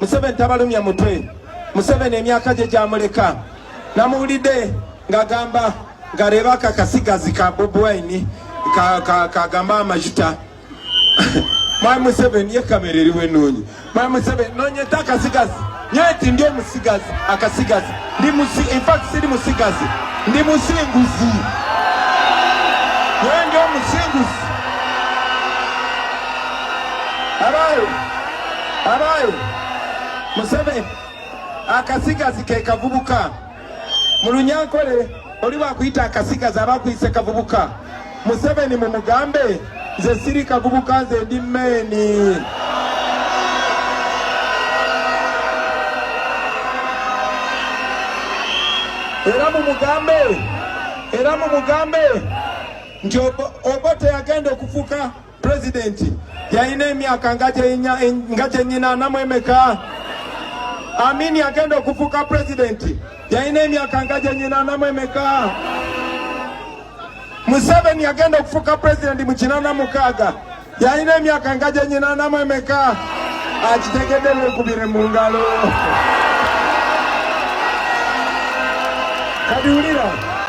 Museveni tabalumya mutwe. Museveni emyaka gye gyamuleka. Namuwulidde ng'agamba ng'areeba aka kasigazi ka Bobi Wine kagamba amajuta. Mwami Museveni ye kamera eriwo ennungi. Mwami Museveni nonyeta akasigazi. Nyowe nti ndi omusigazi akasigazi. Ndi musi, in fact siri musigazi. Ndi musinguzi. Nyowe ndi omusinguzi. Abayo. Abayo. Museveni akasigazi ke kavubuka. Mu Lunyankole oli bwakuyita akasigazi aba akuyise kavubuka. Museveni mumugambe nze siri kavubuka nze ndi meeni. Era mumugambe, era mumugambe nti Obote yagenda okufuuka Pulezidenti yalina emyaka nga gyenyina anamu emeka? Amini agenda okufuuka pulezidenti yalina emyaka nga gyenyina anamu emeka? Museveni agenda okufuuka pulezidenti mu 86 yalina emyaka nga gyenyina anamu emeka? Akitegedde mwekubire mu ngalo. Kati wulira.